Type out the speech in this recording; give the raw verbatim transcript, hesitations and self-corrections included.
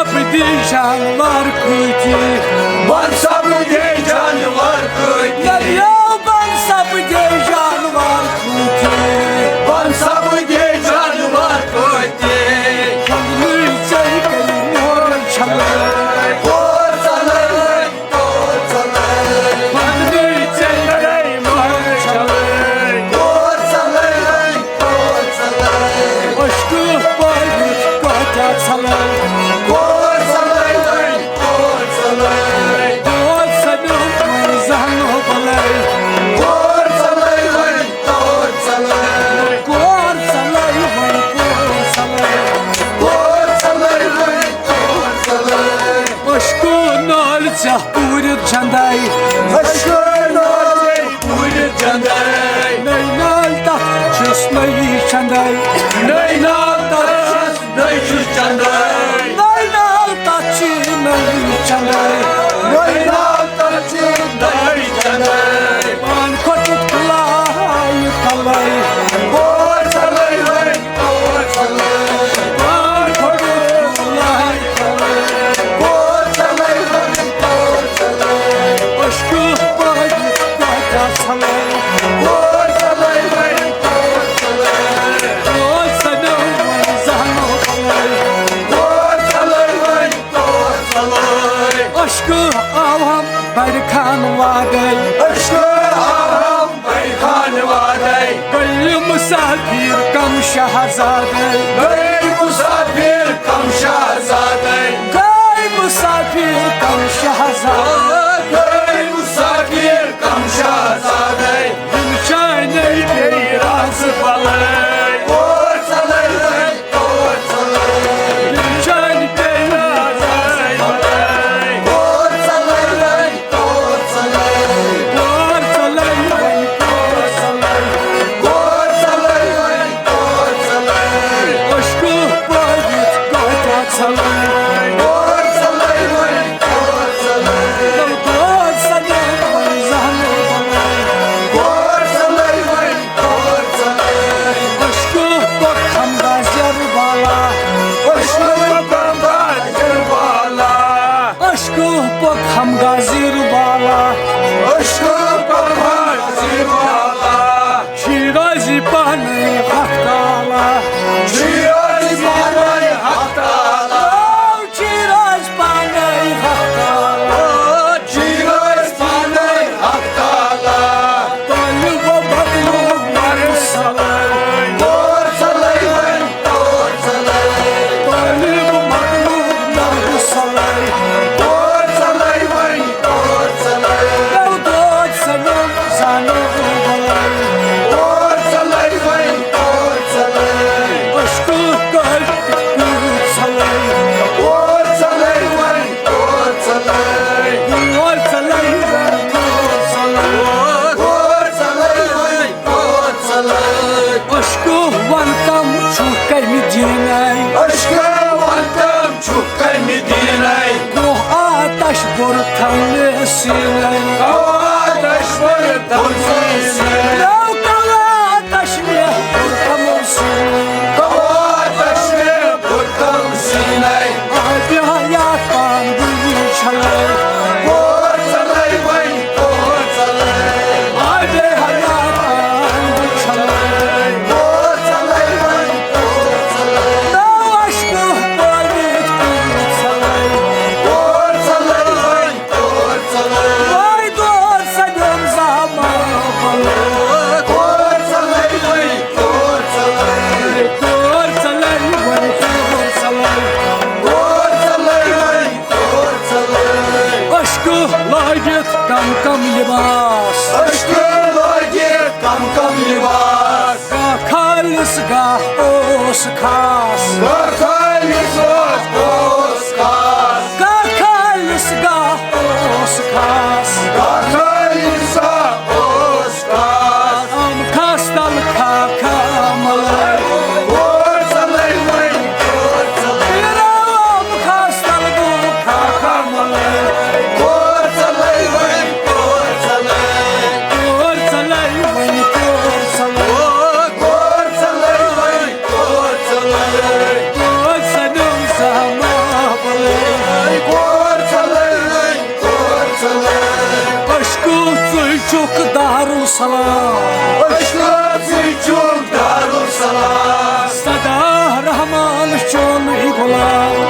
سپدے جانور کۭتۍ۔ بن سپدے جانور کۭتۍ۔ دٔریاو بن سپدے جانور کۭتۍ۔ بن سپدے جانور کۭتۍ۔ پننُے ژے کٔرۍ مور چھلٲے۔ مور ژلٲے، مور ژلٲے۔ پننُے ژے کٔرۍ مور چھلٲے۔ مور ژلٲے، مور ژلٲے۔ اشکہٕ پٲوِتھ کۭتیاہ ژھلٲے۔ مور ژلٲے، مور ژلٲے۔ مور ژلٲے، مور زانو بلٲے۔ مور ژلٲے، مور ژلٲے۔ کور ژلٲے وۄنۍ، کور ژلٲے۔ کور ژلٲے وۄنۍ، کور ژلٲے۔ اشکو نٲلۍ ژےٚ پوٗرٕ جندے۔ اشکو نٲلۍ ژےٚ پوٗرٕ جندے۔ نٔے نٲلۍ تتھ چھُس نٔیی چندے۔ نٔے نٲلۍ تتھ چھُس نٔیی چندے۔ نٔے نٲلۍ تتھ چھِ نٔیی چندے۔ نٔے نٲلۍ تتھ چھِ نٔیی چندے۔ پان کھوٚتُتھ کھلایہِ تلے۔ بور ژلے وۄنۍ، بور ژلے۔ بور کھوٚتُتھ کھلایہِ تلے۔ بور ژلے وۄنۍ، بور ژلے۔ اشکہٕ پٲوِتھ کۭتیاہ ژھلے۔ بور ژلے وۄنۍ، بور ژلے۔ بور ژلے وۄنۍ زانو بلے۔ بور ژلے وۄنۍ، بور ژلے۔ اشکہٕ آوہم بڑِ خان وادے۔ اشکہٕ آوہم بڑِ خان وادے۔ گٔیہِ مسافر کم شہزادے۔ گٔیہِ مسافر کم شہزادے۔ گٔیہِ مسافر کم شہزادے۔ گٔیہِ مسافر کم شہزادے۔ یِم چانے بیٚیہِ رازٕ بلے۔ بور ژلے وۄنۍ، بور ژلے۔ یِم چانے بیٚیہِ رازٕ بلے۔ بور ژلے وۄنۍ، بور ژلے۔ بور ژلے وۄنۍ، بور ژلے۔ بور ژلے وۄنۍ، بور ژلے۔ اشکہٕ پٲوِتھ کۭتیاہ ژھلے۔ بور ژلے وۄنۍ، بور ژلے۔ بور ژلے وۄنۍ زانو بلے۔ بور ژلے وۄنۍ، بور ژلے۔ اشکہٕ پکھ ہمداز یرٕ بالا۔ اشکہٕ پکھ ہمداز یرٕ بالا۔ اشکہٕ پکھ ہمداز یرٕ بالا۔ اشکہٕ پکھ ہمداز یرٕ بالا۔ شیرازی پانے حق تعالیٰ۔ شیرازی پانے حق تعالیٰ۔ شیراز پانے حق تعالیٰ۔ شیراز پانے حق تعالیٰ۔ طالب و مطلوب مرد سلام۔ بور ژلے وۄنۍ، بور ژلے۔ طالب و مطلوب مرد سلام۔ بور ژلے وۄنۍ، بور ژلے۔ بور ژلے۔ زانو بلے۔ بور ژلے وۄنۍ، بور ژلے۔ اشکہٕ کٔرۍ پوٗرٕ ژلے۔ بور ژلے وۄنۍ، بور ژلے۔ بور ژلے وۄنۍ، بور ژلے۔ بور ژلے وۄنۍ، بور ژلے۔ اشکہٕ وَن تم چھُکھ کمہِ دیٖنے۔ اشکہٕ وَن تم چھُکھ کمہِ دیٖنے۔ کوہ آتش بوٚر تھاونہٕ سیٖنے۔ کوہ آتش بوٚر تھاونہٕ سیٖنے۔ لو کوہ آتش مےٚ بوٚر تھاونہٕ سیٖنے۔ کوہ آتش مےٚ بوٚر تھاونہٕ سیٖنے۔ آبِ حیات پان بُلبُل چھلے۔ بور ژلے وۄنۍ، بور ژلے۔ آبِ حیات پان بُلبُل چھلے۔ بور ژلے وۄنۍ، بور ژلے۔ نو اشکہٕ پٲوِتھ کۭتۍ ژلے۔ بور ژلے وۄنۍ، بور ژلے۔ وۄنۍ دو چُک دارالسلام۔ اشرافی چُک دارالسلام۔ سدا رحمان چونُے غلام۔